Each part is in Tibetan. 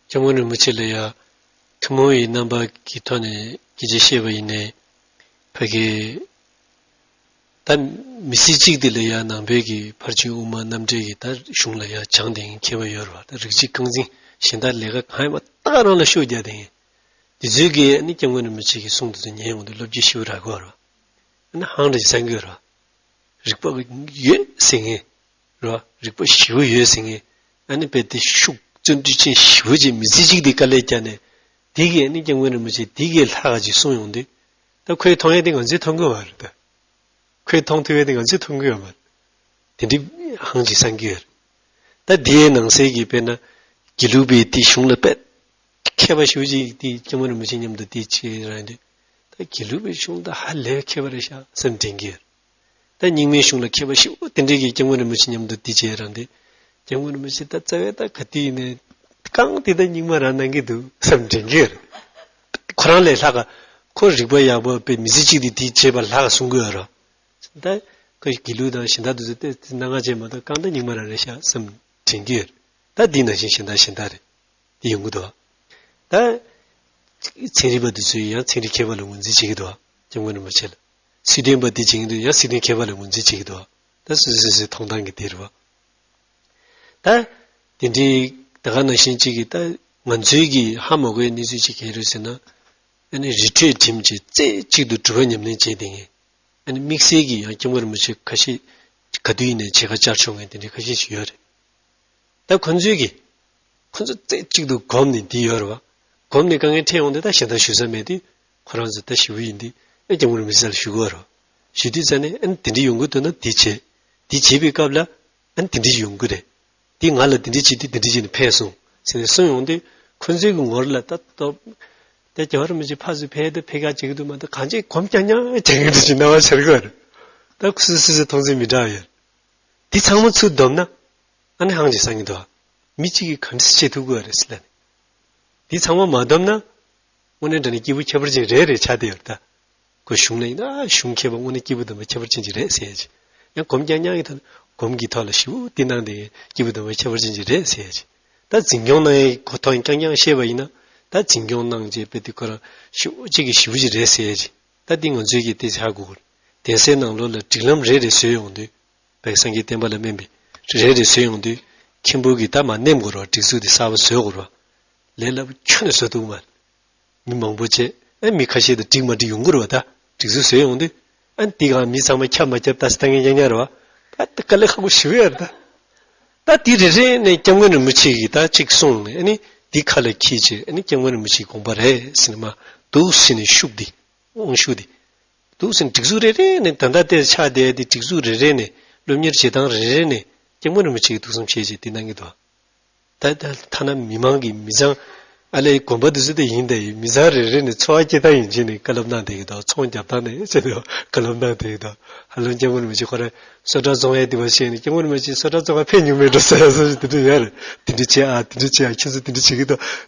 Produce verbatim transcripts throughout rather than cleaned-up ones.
སྐྱབས་མགོན་རིན་པོ་ཆེ་ལ་ཡ་ཐུན་མོང་བའི་རྣམ་པ་གི་ཐོག་ནས་སྐད་ཆ་བཤད་པ་ཡིན་ནའི་ཕ་གི་ད་མི་ཚེ་གཅིག་འདི་ལ་ཡ་ནང་པའི་གི་ཕར་ཕྱིན་དབུ་མ་རྣམ་འགྲེལ་གྱི་ད་གཞུང་ལ་ཡ་སྦྱངས་བསྡད་མཁན་མཁས་པ་ཡོད་རེད་བ། ད་རིགས་གཅིག་རྐང་འཛིན་གཞན་དག་ལས་ཀ་གང་ཡང་མ་ད་རང་ལ་ཤུགས་རྒྱག་བསྡད་མཁན་དེ་ཚོས་གི་ཨ་ནི་སྐྱབས་མགོན་རིན་པོ་ཆེ་གི་གསུང་དེ་ཚོ་ཉན་ཡོང་དུས་བློ་སྐྱེད་ཞེ་པོ་རག་གི་ཡོད་རེད་བ། ཨ་ནི་ཧང་རེ་སང་གི་ཡོད་རེད་བ། རིག་པ་ཡོད་ཟེར་མཁན། རེད་བ། རིག་པ་ཞེ་པོ་ཡོད་ཟེར་མཁན། ཨ་ནི་དཔེ་དེ་ཤུགས་བརྩོན་འགྲུས་ཅན་ཞེ་པོ་ཅིག་མི་ཚེ་གཅིག་དེ་དཀའ་ལས་བརྒྱབ་ནས་དེ་གིས་ཨ་ནི་སྐྱབས་མགོན་རིན་པོ་ཆེ་དེ་གིས་ལྷག་ཅིག་གསུངས་ཡོང་དུས། ད་ཁོས་མཐོང་ཡས་དེ་ང་ཚོས་མཐོང་གི་ཡོད་མ་རེད་ད། ཁོས་མཐོང་ཐུབ་ཡས་དེ་ང་ཚོས་མཐོང་གི་ཡོད་མ་རེད། དེ་འདྲའི་ཧང་ཅིག་སང་གི་ཡོད་རེད། ད་དེའི་ནང་གསེས་ཀྱི་དཔེར་ན་དགེ་ལུགས་པའི་དེ་གཞུང་ལ་དཔེ་མཁས་པ་ཞེ་པོ་ཅིག་དེ་སྐྱབས་མགོན་རིན་པོ་ཆེ་མཉམ་དུ་དེ་བྱེད་རང་དུས། ད་དགེ་ལུགས་པའི་གཞུང་ད་ཧ་ལས་མཁས་པ་རེད་ཤག་བསམ་དྲན་གྱི་ཡོད། ད་རྙིང་མའི་གཞུང་ལ་མཁས་པ་ཞེ་པོ་དེ་འདྲས་ཀྱི་སྐྱབས་མགོན་རིན་པོ་ཆེ་མཉམ་དུ་དེ་བྱས་རང་དེ། སྐྱབས་མགོན་རིན་པོ་ཆེ་ད་རྩ་བའི་ད་ག་དུས་ཡིན་ནའི་རྐང་དེ་ད་རྙིང་མ་རང་གནང་གི་འདུག་བསམ་དྲན་གྱི་ཡོད། ཁོ་རང་ལས་ལྷག་ག་ཁོ་རིག་པ་ཡག་པོ་དཔེ་མི་ཚེ་གཅིག་དེ་དེ་བྱས་པ་ལྷག་ག་གསུང་གི་ཡོད་རེད། ད་ཁོ་དགེ་ལུགས་དང་གཞན་དག་དེ་ཚོ་ཏོག་ཙམ་སྣ་ཁ་བྱས་མ་གཏོགས་རྐང་ད་རྙིང་མ་རང་རེད་ཤག་བསམ་དྲན་གྱི་ཡོད། ད་འདི་ནང་བཞིན་གཞན་དག་གཞན་དག་རེད། དེ་ཡོང་གི་འདུག་ད་ཚན་རིག་པ་འདི་ཚོས་ཡང་ཚན་རིག་མཁས་པ་ལ་ངོས་འཛིན་བྱེད་ཀྱི་འདུག་སྐྱབས་མགོན་རིན་པོ་ཆེ་ལ། སྲིད་དོན་པ་འདི་བྱེད་ཀྱི་འདུག་ཡང་སྲིད་དོན་མཁས་པ་ལ་ངོས་འཛིན་བྱེད་ཀྱི་འདུག་ད་སོ་སོ་སོ་སོའི་མཐོང་སྟངས་ཀྱི་དེ་རེད་བ། ད་དེ་འདྲའི་ད་ག་ནང་བཞིན་གཅིག་གིས་ད་ང་ཚོའི་གི་ཧ་མ་གོ་བའི་གནས་ཚུལ་ཅིག་ག་རེ་རེད་ཟེར་ན། ཨ་ནི་རི་ཁྲོད་འགྲིམ་བྱས་རྩེ་གཅིག་ཏུ་སྒྲུབ་པ་ཉམས་ལེན་བྱས་བསྡད་མཁན། ཨ་ནི་དམིགས་བསལ་གྱི་ཡང་སྐྱབས་མགོན་རིན་པོ་ཆེ་ཁ་ཤས་ག་དུས་ཡིན་ནའི་མཇལ་ཁ་བཅར་ཆོག་མཁན་དེ་འདྲའི་ཁ་ཤས་ཤིག་ཡོད་རེད། ད་ཁོ་ཚོས་ཀྱིས། ཁོ་ཚོ་རྩེ་གཅིག་ཏུ་སྒོམ་ནས་འདི་ཡོད་རེད་བ། སྒོམ་ནས་དཀའ་ངལ་འཕྲད་ཡོང་དུས་ད་གཞན་དག་ཞུ་ས་མེད་དུས། ཁོ་རང་ཚོ་ད་ཞི་བོ་ཡིན་དུས་ཨ་སྐྱབས་མགོན་རིན་པོ་ཆེ་ལ་ཞུ་གི་ཡོད་རེད་བ། ཞུ་དུས་ཙ་ནས་ཨ་ནི་དེ་འདྲ་ཡོང་གི་འདུག་ན་འདི་བྱེད། འདི་བྱེད་པའི་སྐབས་ལ་ཨ་ནི་དེ་འདྲ་ཡོང་གི་རེད། འདི་ང་ལ་དེ་འདྲ་བྱེད་དུས་དེ་འདྲ་བྱས་ནས་ཕན་སོང་ཟེར་ནས་གསུངས་ཡོང་དུས་ཁོ་ཚོའི་གི་ངོར་ལ་ད་ལྟོ། ད་རྒྱལ་བ་རིན་པོ་ཆེ་ཕར་ཚུར་ཕེབས་དང་ཕེབས་ཁ་བྱེད་ཀྱི་འདུག་མ་གཏོགས་གང་ཅི་སྒོམ་རྐྱང་རྐྱང་བྱེད་ཀྱི་འདུག་ཅེས་སྣང་བ་འཆར་གི་ཡོད་རེད། ད་སོ་སོ་སོ་སོའི་མཐོང་ཚུལ་མི་འདྲ་བ་ཡོད། འདི་ཚང་མ་ཚུར་བསྡོམས་ན། ཨ་ནི་ཧང་ཅིག་སང་གི་འདུག་མི་གཅིག་གིས་ག་འདྲ་བྱེད་ཐུབ་ཀྱི་ཡོད་རེད་ཟེར་ལབ་ནས། འདི་ཚང་མ་མ་བསྡོམས་ན། དངོས་གནས་དྲང་གནས་སྐྱེས་བུ་ཁྱད་པར་ཅན་རེ་རེ་ཆགས་བསྡད་ཡོད་རེད་ད། ཁོ་གཞུང་ལ་ཡིན་ན་གཞུང་མཁས་པ་དངོས་གནས་སྐྱེས་བུ་དམ་པ་ཁྱད་པར་ཅན་ཅིག་རེད་ཟེར་ཡ་ཅིག་ཡང་སྒོམ་རྐྱང་རྐྱང་གི་ཐོག་ནས་སྒོམ་གྱི་ཐོག་ལ་ཞེ་པོ་བསྟེན་གནང་བསྡད་མཁན་སྐྱེས་བུ་དམ་པ་ཁྱད་པར་ཅན་ཅིག་རེད་ཟེར་ཡ་ཅིག་ད་འཛིན་སྐྱོང་གནང་ཡའི་གོ་ཐོག་རྐྱང་རྐྱང་བཤད་པ་ཡིན་ན། ད་འཛིན་སྐྱོང་གནང་བྱས་དཔེ་དེ་ཁོ་རང་ཞེ་པོ་ཅིག་གི་ཞེ་པོ་ཅིག་རེད་ཟེར་ཡ་ཅིག་ད་འདི་ང་ཚོས་ཀྱིས་དེ་ཧ་གོ་དགོས། གདན་སའི་ནང་ལོགས་ལ་སྒྲིག་ལམ་རེ་རེ་བཟོས་ཡོང་དུས། བའི་སངས་རྒྱས་བསྟན་པ་ལ་སྨན་པའི་རེ་རེ་བཟོས་ཡོང་དུས། མཁན་པོ་གིས་ད་མར་ནེམ་དགོས་རེད་བ། སྒྲིག་འཛུགས་དེ་གསར་པ་བཟོ་དགོས་རེད་བ། ལས་སླ་པོ་ཁྱོན་ནས་བཟོ་ཐུབ་མ་རེད། མི་མང་པོ་བྱས་ཨ་མི་ཁ་ཤས་དང་འགྲིག་མ་འགྲིག་ཡོང་གི་རེད་བ། ད་སྒྲིག་འཛུགས་བཟོས་ཡོང་དུས། ཨ་འདི་གང་མི་ཚང་མ་ཁྱབ་མ་ཁྱབ་ལྟ་ས་ལྟ་མཁན་རྐྱང་རྐྱང་རེད་བ། ད་དཀའ་ལས་ཁག་པོ་ཞེ་པོ་ཡོད་རེད་ད། ད་དེ་རེ་རེ་ནས་སྐྱབས་མགོན་རིན་པོ་ཆེ་གིས་ད་གཅིག་གསུངས་ནས་ཨ་ནི་འདི་ཁ་ལ་འཁྱེར་བྱས་ཨ་ནི་སྐྱབས་མགོན་རིན་པོ་ཆེའི་དགོངས་པ་རེད་ཟེར་ནས་མར་འདུག་སེ་ནས་ཤུགས་འདི། དབང་ཤུགས་འདི། འདུག་སེ་སྒྲིག་འཛུགས་རེ་རེ་ནས་ད་ལྟ་དེ་ཆགས་བསྡད་དེ་སྒྲིག་འཛུགས་རེ་རེ་ནས་སློབ་གཉེར་བྱེད་སྟངས་རེ་རེ་ནས་སྐྱབས་མགོན་རིན་པོ་ཆེ་གིས་ཐུགས་བསམ་བཞེས་བྱས་དེ་གནང་གི་འདུག་ད་ལྟ་ཐ་ན་མི་མང་གི་མི་ཚང་ཨ་ལས་དགོན་པ་དེ་ཚོ་དེ་ཡིན་ད་ཡིན་མི་ཚང་རེ་རེ་ནས་འཚོ་བ་སྐྱེལ་སྟངས་ཡིན་གཅིག་ནས་བཀའ་སློབ་གནང་བསྡད་ཀྱི་འདུག་ཚོང་རྒྱབ་སྟངས་ནས་བྱས་ཏེ་བཀའ་སློབ་གནང་བསྡད་ཀྱི་འདུག་ཧ་ལམ་སྐྱབས་མགོན་རིན་པོ་ཆེ་ཁོ་རང་སོ་བྲག་རྫོང་ཡ་དེ་བ་བཤད་ནས་སྐྱབས་མགོན་རིན་པོ་ཆེ་སོ་བྲག་རྫོང་ཁ་ཕེབས་མྱོང་མེད་འགྲོ་ཟེར་ཡ་བཟོ་ཞིག་དེ་འདྲ་ཡོད་རེད། དེ་འདྲ་བྱེད་ཨ་དེ་འདྲ་བྱེད་ཨ་ཁྱེད་ཚོ་དེ་འདྲ་བྱེད་ཀྱི་འདུག་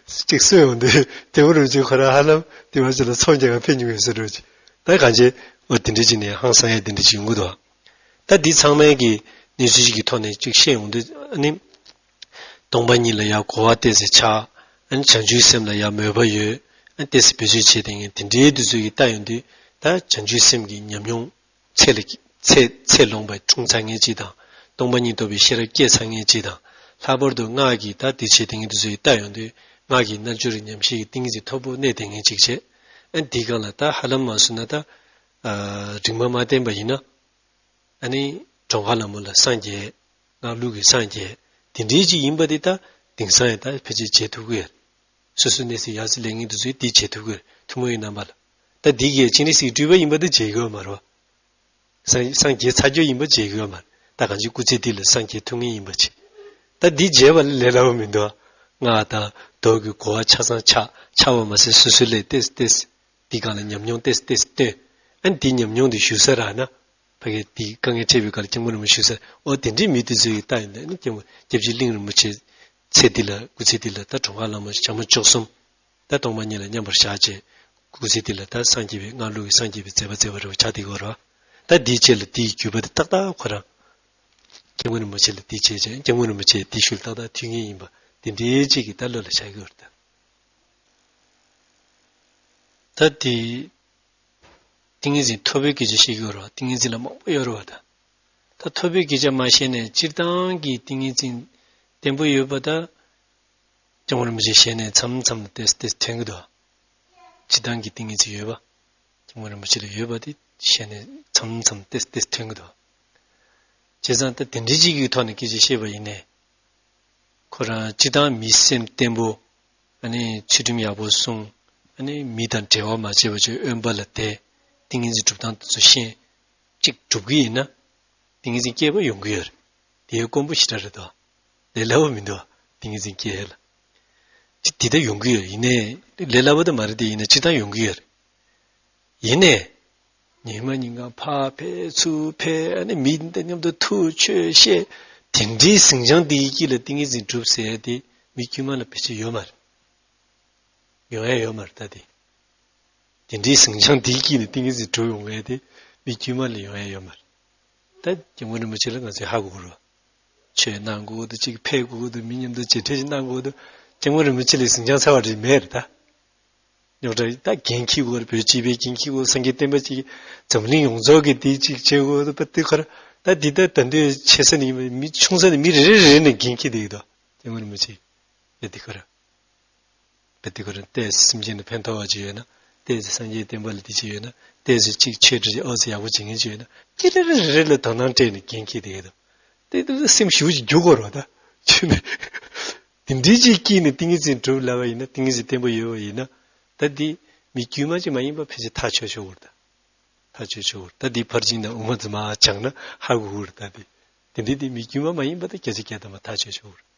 ཅིག་གསོས་ཡོང་དུས་སྐྱབས་མགོན་རིན་པོ་ཆེ་ཁོ་རང་ཧ་ལམ་དེ་བ་ཞིག་ལ་ཚོང་རྒྱག་ག་ཕེབས་མྱོང་མེད་ཟེར་འགྲོ་ཅིག་ད་གང་བྱེད། འོ་དེ་འདྲ་ཅིག་ནས་ཧང་སང་ཡ་དེ་འདྲ་ཅིག་ཡོང་གི་འདུག་ད་འདི་ཚང་མའི་གི་གནས་ཚུལ་ཞིག་གི་ཐོག་ནས་ཅིག་བཤད་ཡོང་དུས་ཨ་ནི། སྟོང་པ་ཉིད་ལ་ཡང་གོ་བ་ཏོག་ཙམ་ཆགས། ཨ་ནི་བྱང་ཆུབ་སེམས་ལ་ཡང་མོས་པ་ཡོད། ཨ་ནི་ཏོག་ཙམ་བེད་སྤྱོད་བྱས་དེ་ངས་དེ་འདྲའི་དུས་ཚོད་ཀྱི་ལྟ་ཡོང་དུས་ད་བྱང་ཆུབ་སེམས་ཀྱི་ཉམས་མྱོང་ཚད་ལ་ཚད་ཚད་ལོངས་པ་འཁྲུངས་ཚར་མཁན་ཅིག་དང་སྟོང་པ་ཉིད་རྟོགས་པའི་ཤེས་རབ་སྐྱེས་ཚར་མཁན་ཅིག་དང་ལྷག་པར་དུ་སྔགས་ཀྱི་ད་དེ་བྱས་དེ་ངས་དུས་ཚོད་ཀྱི་ལྟ་ཡོང་དུས་སྔགས་ཀྱི་རྣལ་འབྱོར་གྱི་ཉམས་ཞིབ་ཀྱི་ཏིང་ངེ་འཛིན་མཐོ་པོ་གནས་དེ་ངས་ཅིག་བྱས། ཨ་ནི་དེའི་སྒང་ལ་ད་ཧ་ལམ་མ་སོང་ན་ད་རིག་མ་མ་བསྟེན་པ་ཡིན་ན། ཨ་ནི་གྲོང་ཁ་ལ་མོ་ལ་སངས་རྒྱས། སྔགས་ལུགས་ཀྱི་སངས་རྒྱས། དེ་འདྲའི་ཅིག་ཡིན་པ་དེ་ད་དེང་སང་ཡང་ད་ཕལ་ཆེར་བྱེད་ཐུབ་ཀྱི་ཡོད། སོ་སོའི་གནས་ཚུལ་ཡར་ཚུར་ལེན་མཁན་དེ་ཚོས་དེ་བྱེད་ཐུབ་ཀྱི་ཡོད་ཐུན་མོང་གི་རྣམ་པ་ལ། ད་འདི་གས་སྤྱན་རས་གཟིགས་སྤྲུལ་པ་ཡིན་པ་དེ་བྱེད་ཀྱི་ཡོད་མ་རེད་བ། སངས་སངས་རྒྱས་ཚར་རྒྱུ་ཡིན་པ་བྱེད་ཀྱི་ཡོད་མ་རེད། ད་གང་ཅི་སྐུ་ཚེ་འདི་ལ་སངས་རྒྱས་ཐུབ་མཁན་ཡིན་པ་བྱེད། ད་འདི་བྱས་པ་ལས་སླ་བོ་མི་འདུག་ཨ། སྔགས་དང་མདོ་གི་གོ་བ་ཆ་ཚང་ཆགས་ཆགས་པ་མ་ཟད་སོ་སོའི་ལས་ཏེས་ཏེས། འདི་སྒང་ལ་ཉམས་མྱོང་ཏེས་ཏེས་བཏོན། ཨ་ནི་འདི་ཉམས་མྱོང་འདི་ཞུ་ས་རག་ན། ཕ་གི་དེའི་དཀའ་ངལ་འཕྲད་པའི་སྐབས་ལ་སྐྱབས་མགོན་རིན་པོ་ཆེ་ཞུ་ས་འོ་དེ་འདྲའི་མི་དེ་ཚོ་ཡི་ལྟ་ཡིན་ད་ནི་སྐྱབས་མགོན་སྐྱབས་རྗེ་གླིང་རིན་པོ་ཆེ་ཚེ་འདི་ལ་སྐུ་ཚེ་འདི་ལ་ད་གྲོང་ཁ་ལ་མོ་ཞྭ་མོ་བཅུ་གསུམ་ད་སྟོང་པ་ཉིད་ལ་མཉམ་པར་བཞག་བྱས་སྐུ་ཚེ་འདི་ལ་ད་སངས་རྒྱས་པའི་སྔགས་ལུགས་ཀྱི་སངས་རྒྱས་པའི་མཛད་པ་མཛད་པ་རེ་བ་ཆགས་བསྡད་ཀྱི་ཡོད་རེད་བ། ད་འདིའི་རྗེས་ལ་འདིའི་བརྒྱུད་པ་དེ་ཏག་ཏག་ཁོ་རང་སྐྱབས་མགོན་རིན་པོ་ཆེ་ལ་འདི་བྱས་བྱས་སྐྱབས་མགོན་རིན་པོ་ཆེ་འདི་ཤུལ་ཏག་ཏག་མཐུན་ངེས་ཡིན་པ་ དེ་འདྲའི་ཅིག་གི་ད་བློ་ལ་ཤར་གྱི་ཡོད་རེད་ད། ད་དེ། ཏིང་ངེ་འཛིན་ཐོབ་པའི་སྐད་ཆ་བཤད་ཀྱི་ཡོད་རེད་བ། ཏིང་ངེ་འཛིན་ལ་མང་པོ་ཡོད་རེད་བ་ད། ད་ཐོབ་པའི་སྐད་ཆ་མ་བཤད་ནས་སྤྱིར་བཏང་གི་ཏིང་ངེ་འཛིན་བརྟན་པོ་ཡོད་པ་ད། སྐྱབས་མགོན་རིན་པོ་ཆེ་ཞལ་ནས་མཚམས་མཚམས་ལ་ཏོག་ཙམ་ཏོག་ཙམ་ཐོན་གྱི་འདུག་སྤྱིར་བཏང་གི་ཏིང་ངེ་འཛིན་ཡོད་པ། སྐྱབས་མགོན་རིན་པོ་ཆེ་ལ་ཡོད་པ་དེ་ཞལ་ནས་མཚམས་མཚམས་ཏོག་ཙམ་ཏོག་ཙམ་ཐོན་གྱི་འདུག་བྱས་ཙང་ད་དེ་འདྲའི་ཅིག་གི་ཐོག་ནས་སྐད་ཆ་བཤད་པ་ཡིན་ནའི། ཁོ་རང་སྤྱིར་བཏང་མི་སེམས་བརྟན་པོ། ཨ་ནི་ཚུལ་ཁྲིམས་ཡག་པོ་སྲུང་། ཨ་ནི་མི་དང་འབྲེལ་བ་མ་བྱས་པ་བྱས་དབེན་པ་ལ་བསྡད། ཏིང་ངེ་འཛིན་སྒྲུབ་སྟངས་དེ་ཚོ་ཤེས། གཅིག་སྒྲུབ་ཀྱི་ཡིན་ན། ཏིང་ངེ་འཛིན་སྐྱེས་པ་ཡོང་གི་ཡོད་རེད། དེའི་དཀོན་པོ་ཞེ་དྲག་རེད་དོ། ལས་སླ་པོ་མི་འདུག་ཏིང་ངེ་འཛིན་སྐྱེས་ལ། ཅི་དེ་ལྟར་ཡོང་གི་ཡོད་རེད། ཡིན་ནའི་ལས་སླ་པོ་ད་མ་རེད་དེ། ཡིན་ན་སྤྱིར་བཏང་ཡོང་གི་ཡོད་རེད། ཡིན་ནའི། ཉི་མ་ཉིན་གང་ཕར་ཕེབས་ཚུར་ཕེབས། ཨ་ནི་མི་འདི་མཉམ་དུ་ཐུག་ཆོས་བཤད། དེ་འདྲའི་ཟིང་ཆ་འདིའི་དཀྱིལ་ལ་ཏིང་ངེ་འཛིན་སྒྲུབ་ཟེར་ཡ་དེ་མི་དཀྱུས་མ་ལ་ཕལ་ཆེར་ཡོད་མ་རེད། ཡོང་ཡ་ཡོད་མ་རེད་ད་དེ། དེ་འདྲའི་ཟིང་ཆ་འདིའི་དཀྱིལ་ནས་ཏིང་ངེ་འཛིན་སྒྲུབ་ཡོང་ཡ་དེ་མི་དཀྱུས་མ་ལ་ཡོང་ཡ་ཡོད་མ་རེད། ད་སྐྱབས་མགོན་རིན་པོ་ཆེ་ལ་ང་ཚོས་ཧ་གོ་དགོས་རེད་བ། ཆོས་གནང་དགོས་འདུག་གཅིག་ཕེབས་དགོས་འདུག་མི་མཉམ་དུ་མཇལ་འཕྲད་ཅིག་གནང་དགོས་འདུག་སྐྱབས་མགོན་རིན་པོ་ཆེ་ལས་ཟིང་ཆ་ཚ་བ་རེད་མེད་རེད་ད། རྙོག་དྲ་ད་འགན་འཁྱེར་དགོས་རེད། བོད་སྤྱི་པའི་འགན་འཁྱེར་དགོས། སངས་རྒྱས་བསྟན་པ་གཅིག་འཛམ་གླིང་ཡོངས་རྫོགས་ཀྱི་དེ་གཅིག་བྱེད་དགོས་འདུག་པ་དེ་ཁར། ད་འདི་ལྟར་ད་འདོད་ཆེ་ས་ནས་མི་ཆུང་ས་ནས་མི་རེ་རེ་རེ་ནས་འགན་འཁྱེར་བསྡད་ཡོད་དོ། སྐྱབས་མགོན་རིན་པོ་ཆེ་ལ་དེ་ཁར། བེ་དེ་ཁོ་རང་ཏོག་ཙམ་སེམས་ཅན་ལ་ཕན་ཐོགས་པ་ཅིག་ཡོད་ན། ཏོག་ཙམ་སངས་རྒྱས་བསྟན་པ་ལ་དེ་ཅིག་ཡོད་ན། ཏོག་ཙམ་གཅིག་ཆོས་འབྲེལ་ཨོ་ཙི་ཡག་པོ་བྱེད་མཁན་ཅིག་ཡོད་ན། ཅི་རེ་རེ་རེ་རེ་ལ་དོ་སྣང་སྤྲད་ནས་འགན་འཁྱེར་བསྡད་ཡོད་དོ། ཏོག་ཙམ་སེམས་ཞེ་པོ་ཅིག་འགྱུར་དགོས་རེད་བ་ད། ཆོས་མེད། དེ་འདྲའི་ཅིག་དཀྱིལ་ནས་ཏིང་ངེ་འཛིན་སྒྲུབ་ལབ་པ་ཡིན་ན། ཏིང་ངེ་འཛིན་བརྟན་པོ་ཡོད་པ་ཡིན་ན། ད་འདི་མི་དཀྱུས་མ་ཅིག་མ་ཡིན་པ་ཕལ་ཆེར་ཐག་ཆོད་ཆོག་གི་རེད་ད། ཐག་ཆོད་ཆོག་གི་རེད། ད་འདི་ཕར་ཕྱིན་དང་དབུ་མ་ཙམ་མ་སྦྱངས་ན་ཧ་གོ་གི་རེད་ད་འདི། དེ་འདྲའི་འདི་མི་དཀྱུས་མ་མ་ཡིན་པ་ད་བརྒྱ་ཆ་བརྒྱ་ཐམ་པ་ཐག་ཆོད་ཆོག་གི་རེད།